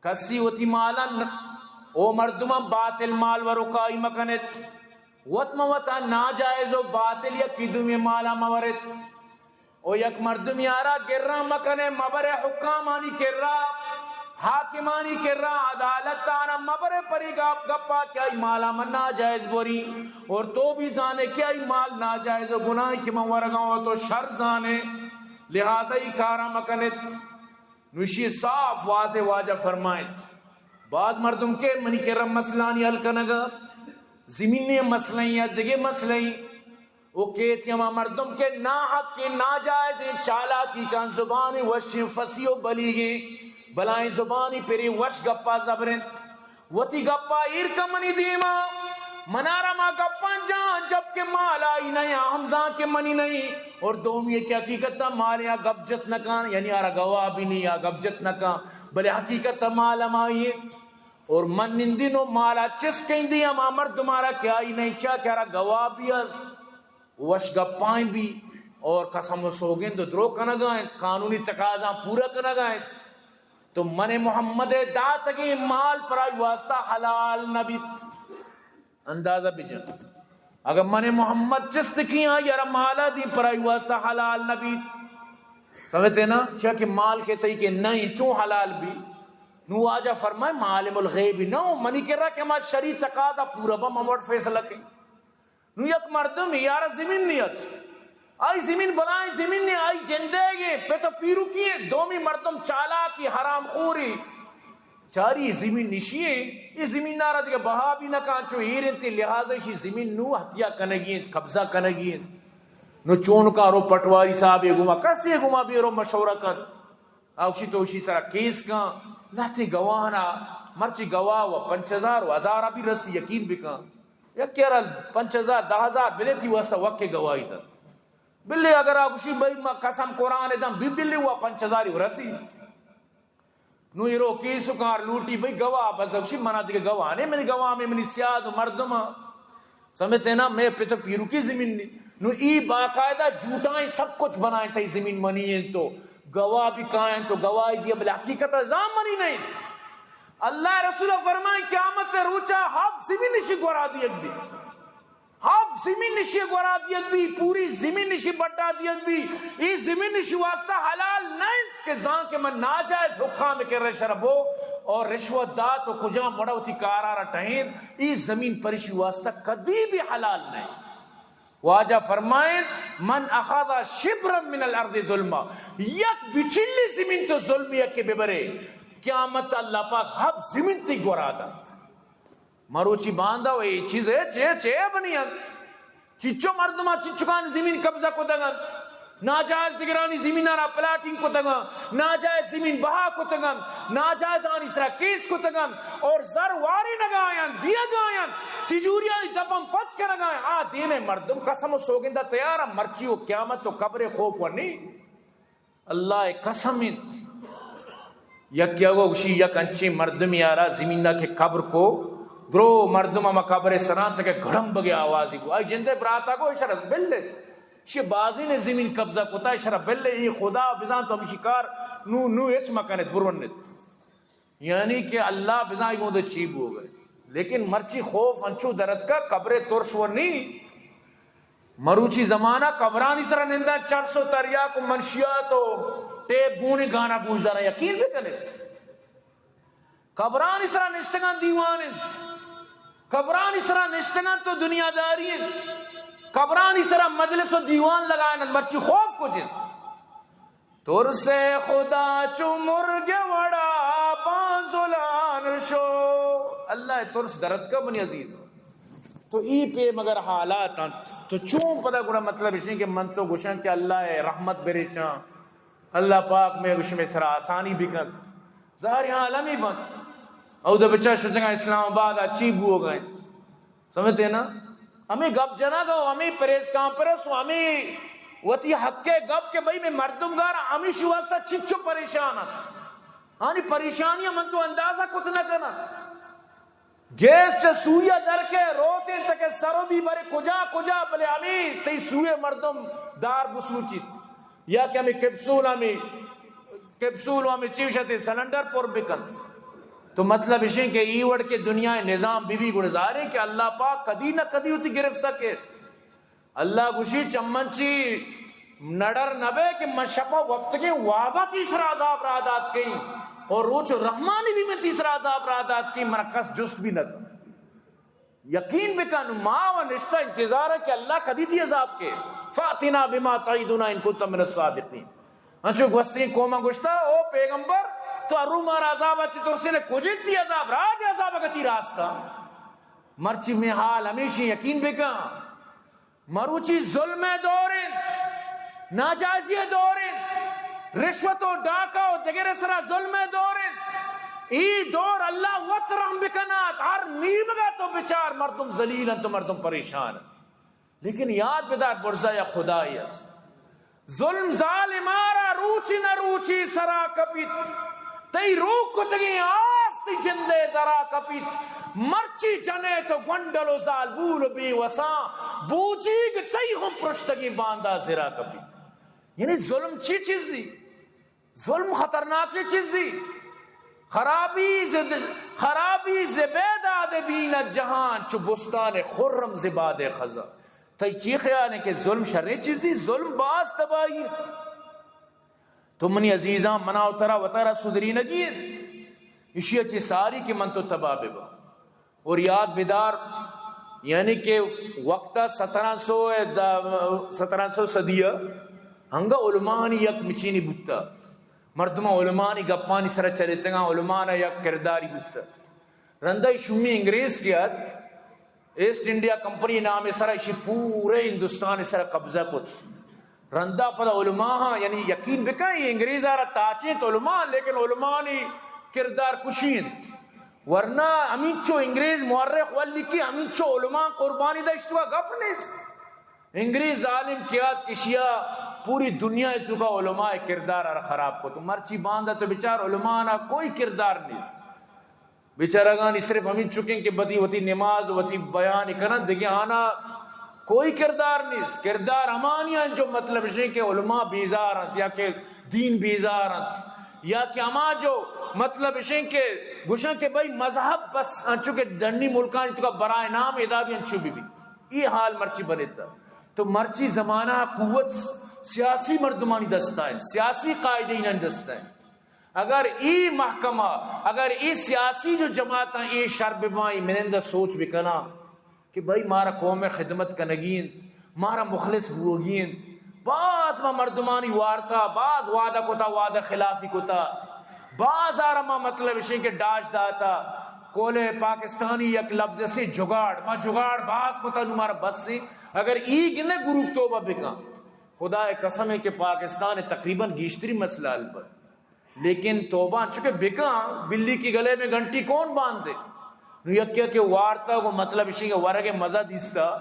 کسی وتی مالان او مردماں، باطل مال وروکائی مکنت، وت ماں وتا ناجائز و باطل یکی دومی مالا مورت۔ او یک مردمی آرا گراں مکنے، مبرے حکامانی کرا، حاکمانی کرا، عدالت آنا مبرے پری گپ، گپا کہ آئی مالا من ناجائز بوری۔ اور تو بھی زانے کہ آئی مال ناجائز و گناہ کہ من ورگاں و تو شر زانے، لہذا ای کارا مکنت۔ نوشی صاف واضح واجہ فرمائیت، باز مردم کہ منی کرا مسئلانی حل کنگا، زمینی مسئلہ یا دگہ مسئلہ، او کیت ہما مردم کہ ناحق ناجائز چالاکی کن، زبانی وشیں فصیح و بلیغیں، بلائیں زبانی پری وش گپا زبرنت۔ وتی گپا ایر کن منی دیما، منارا ما گپاں جان، جبکہ مال آئی نہ یا ہم زان کہ منی نہیں۔ اور دومی کہ حقیقت مال یا گپ جت نہ کن، یعنی آرا گواہ بھی نہیں یا گپ جت نہ کن، بلے حقیقت مال ہمائی انت۔ اور من نندی نو مالا چست کئیں دی ہما مردمارا کہ آئی نہیں چا کہ آرا گواہ بھی است، وش گپائیں بھی، اور قسم و سوگند و درو کنگا انت، قانونی تقاضا پورا کنگا انت۔ تو من محمد داتگیں مال پرائی واسطہ حلال نہ بیت۔ اندازہ بجن، اگر من محمد چست کیاں یار مالا دی پرائی واسطہ حلال نہ بیت۔ سمجھتے نا؟ چیا کہ مال کہ تئی کہ نہیں، چون حلال بی؟ نو واجہ فرمائے، "ما عالم الغیب نہ ہوں، منی کرا کہ ما شری تقاضا پورا با، ما وٹ فیصلہ کیں۔" نو یک مردم یار زمین نہیں است، آئی زمین بلائیں زمین نے، آئی جندے گے پت و پیروکی ہے، دومی مردم چالاکی حرام خوری، چاری زمین نشی ہے، یہ زمین نارا دیگه بہا بھی نہ کان چو ایر انت، لہذا اسی زمین نو ہتیا کنگی انت، قبضہ کنگی انت۔ نو چون کارو؟ پٹواری صاحب گما، کسی گما بیرو مشورہ کن۔ آ گوشی تو اشی سرا کیس کن، لہتیں گواہانا، مرچی گواہ و پنچ ہزار و ہزار بھی رسی، یقین بکن۔ یکے را پنچ ہزار، دہ ہزار بدے، تی واسطہ وقت گواہی دن۔ بلے اگر آ گوشی بھئی ما قسم قرآن دن، بی بلے وا پنچ ہزار و رسی۔ نو ایرو کیس کار لوٹی بھئی گواہ، بس گوشی منا دیگه گواہ نے، منی گواہ میں منی سیاد و مردم۔ سمجھتے نا؟ میں پت و پیروکی زمین نی۔ نو ای باقاعدہ جھوٹائیں سب کچھ بنائیں، تئی زمین منی انت تو گواہ بھی کائیں تو گواہی دیا، بلے حقیقت زان منی نہیں۔ اللہ رسول فرمائیں، قیامت روچا ہب زمین نشی گورا دیگ بی، ہب زمین نشی گورا دیگ بی، پوری زمین نشی بٹا دیگ بی۔ ای زمین نشی واسطہ حلال نہیں کہ زان کہ من ناجائز حکام کے رشر بو اور رشوت دات و کجام وڑا وتی کارا را ٹہین۔ ای زمین پرشی واسطہ کدی بھی حلال نہیں۔ واجہ فرمائیں، "من اخذ شبرا من الارض ظلما"، یک بچلی زمین تو ظلم یک کے ببرے، قیامت اللہ پاک ہب زمین تی گورا دنت۔ مروچی باندا و اے چیز ہے، چے، چے بنی انت؟ چچو مردما چچکان زمین قبضہ کتگ انت۔ ناجائز دگرانی زمینانا پلاٹنگ کتگاں، ناجائز زمین بہا کتگاں، ناجائز آنی سرا کیس کتگاں اور زر واری نگایاں، دیگایاں، تجوریانی دپاں پچ کنگایاں۔ آ دین مردم قسم و سوگندا تیار، مرچی و قیامت و قبر خوف و نی۔ اللہ قسم انت۔ یک یا گوشی یک انچیں مردمی آرا زمینا کہ قبر کو، درو مردم ہما قبر سران تک گڑم بگے آوازی کو۔ آئی جندے براتا کو اشرا بلے۔ شی بازین زمین قبضہ کتا، اشرا بلے، ای خدا بزان تو ہمشی کار نو، نو ہچ مکنت، برونت۔ یعنی کہ اللہ بزان گوں دے چی بوگئے۔ لیکن مرچی خوف انچو درتکا، قبر ترس و نی۔ مروچی زمانہ قبرانی سرا نندان، چرس و تریاک و منشیات و ٹیپ گونی گانا گوش دارا، یقین بکنت۔ قبرانی سرا نشتگان دیوان انت۔ قبرانی سرا نشتگان تو دنیا داری انت۔ قبرانی سرا مجلس و دیوان لگائن انت، مرچی خوف کجنت۔ ترس خدا چو مرگ وڑا بانزلان شو۔ اللہ ترس درتکا منی عزیز۔ تو ای پیم اگر حالات انت تو چون پدا گڑا مطلب اشیں کہ من تو گوشاں کہ اللہ رحمت بریچاں۔ اللہ پاک میں گوش میں سرا آسانی بکن۔ ظاہر حال ہمی بنت۔ او دا بچا شتگاں اسلام آباد آ چی بوگا انت؟ سمجھتے نا؟ ہمیں گپ جنگ و ہمیں پریس کانفرنس و ہمیں وتی حق گپ کہ بھئی میں مردم گار ہمیشی واسطہ چچو پریشان انت۔ آنی پریشانی من تو اندازہ کت نہ کناں۔ گیس چہ سوئی ء در کے روت انت کہ سر و بی برے کجا کجا، بلے ہمے تئی سوئے مردم دار بسوچیت یا کہ ہمے کیپسول، ہمے کیپسول و ہمے چی گوشت سلنڈر پر بکنت۔ تو مطلب اشیں کہ ای وڑ کہ دنیا نظام بی بی گڑ ظاہر ہے کہ اللہ پاک کدی نہ کدی ہوتی گرفتہ کے۔ اللہ گوشی، چمن چی نڈر نہ بے کہ من شپا وپتگیں وابا تیسرا عذاب را دات کئی، اور روچ رحمانی بھی من تیسرا عذاب را دات کئی، من کس جست بھی نہ کن۔ یقین بکن، ما و نشتہ انتظار ہے کہ اللہ کدی تی عذاب کے۔ فاتنا بما تعیدنا ان کنت من الصادقین۔ انچو گوستگیں قوماں گوشتا، او پیغمبر، تو ارو مارا عذاب چی ترسے نے، کجے تی عذاب، راج عذاب اگتی راستا۔ مرچی میں حال ہمیشی یقین بکن۔ مروچی ظلم ءِ دور انت، ناجائزی ءِ دور انت، رشوت و ڈاکہ و دگرے سرا ظلم ءِ دور انت۔ ای دور اللہ وت رحم بکنات، ہر نیمگا تو بچار مردم ذلیل انت و مردم پریشان انت۔ لیکن یاد بدار برزا یا خدای است۔ ظلم ظالمارا روچی نہ روچی سرا کپیت۔ تئی روک کتگیں آس تئی جندے درا کپیت۔ مرچی جنے تو گونڈل و زالبول و بے وساں، بوجیگ تئی ہم پرشتگیں باندا زرا کپیت۔ یعنی ظلم چی چیزی؟ ظلم خطرناکیں چیزی۔ خرابی ز د-، خرابی ز بیداد بیند جہان، چو بستان خرم ز باد خزاں۔ تئی چی خیال ہے کہ ظلم شریں چیزی؟ ظلم باز تباہی ہے۔ تو منی عزیزاں، منا و ترا وتارا سدرینگی انت۔ اشی ءَ چہ ساری کہ من تو تباہ ببا۔ اور یاد بدار، یعنی کہ وقتا سترہ سو، سترہ سو صدی ءَ ہنگا علمانی یک مچینی بوتا۔ مردماں علمانی گپانی سرا چلیتگاں، علمانا یک کرداری بوتا۔ رندا شومی انگریز کہ اتک، ایسٹ انڈیا کمپنی نام سرا اشی پورے ہندوستان سرا قبضہ کت۔ رندا پدا علماء ہاں، یعنی یقین بکن، یہ انگریز آرا تاچینت علماء، لیکن علمانی کردار کشی انت۔ ورنہ ہمینچو انگریز مورخ ولی کی ہمینچو علماء قربانی دا اشتوا گپ نیست۔ انگریز ظالم کیات کشیا پوری دنیا توکا علماء کردار آرا خراب کت۔ مرچی باندا تو بچار علماء نا کوئی کردار نیست۔ بیچارگانی صرف ہمین چکیں کہ بدی وتی نماز، وتی بیان کنن، دگہ آنا کوئی کردار نیست۔ کردار ہمانی انت جو مطلب اشیں کہ علماء بیزار انت یا کہ دین بیزار انت، یا کہ ہما جو مطلب اشیں کہ گوشن کہ بھئی مذہب بس انچو کہ ڈنی ملکانی توکا برائے نام ادا بھی انچو بھی بھی۔ یہ حال مرچی بنیتا۔ تو مرچی زمانہ قوت سیاسی مردمانی دستا انت، سیاسی قائدینانی دستا انت۔ اگر ای محکمہ، اگر ای سیاسی جو جماعتاں ای شر بباں، ای منندہ سوچ بکناں کہ بھئی مارا قوم خدمت کنگی انت، مارا مخلص بوگی انت۔ باز ما مردمانی وارتا، باز وعدہ کتا، وعدہ خلافی کتا، باز آرا ما مطلب اشیں کہ ڈاش داتا، کولے پاکستانی یک لفظ اسے جگاڑ، ما جگاڑ باز کتا، نو مارا بس سی۔ اگر ای گندے گروپ توبہ بکن، خدا قسم ہے کہ پاکستان تقریباً گیشتری مسئلہ حل بنت۔ لیکن توبہ انچو کہ بکاں، بلی کی گلے میں گھنٹی کون باندھے؟ نو یکیا کہ وارتا کو مطلب اشی کہ ورگ مزہ دیستا،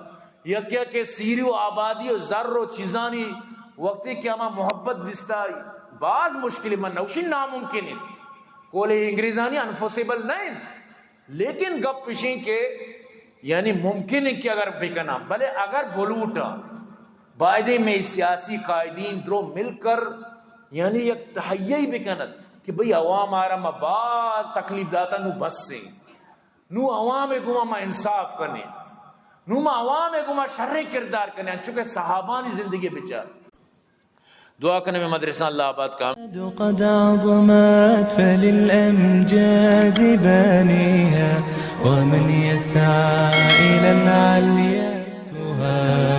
یکیا کہ سیری و آبادی و زر و چیزانی وقتی کہ ہما محبت دیستا، باز مشکل من نوشی ناممکن انت۔ کولے انگریزانی انفوسیبل نہ انت۔ لیکن گپ اشیں کہ یعنی ممکن ہے کہ اگر بکناں، بلے اگر بلوٹاں، بایدیں میں سیاسی قائدین درو مل کر یعنی یک تہیئی بکنت کہ بھئی عوام آرا ما باز تکلیف داتا، نو بس ہیں، نو عوام گوما ما انصاف کنیں، نو ما عوام گوما شریں کردار کنیں، انچو کہ صحابانی زندگی بچار۔ دعا کنیں میں مدرسہ اللہ آباد کام۔ قد عظمت فللأمجاد بانيها، ومن يسعى إلى العليا يدركها۔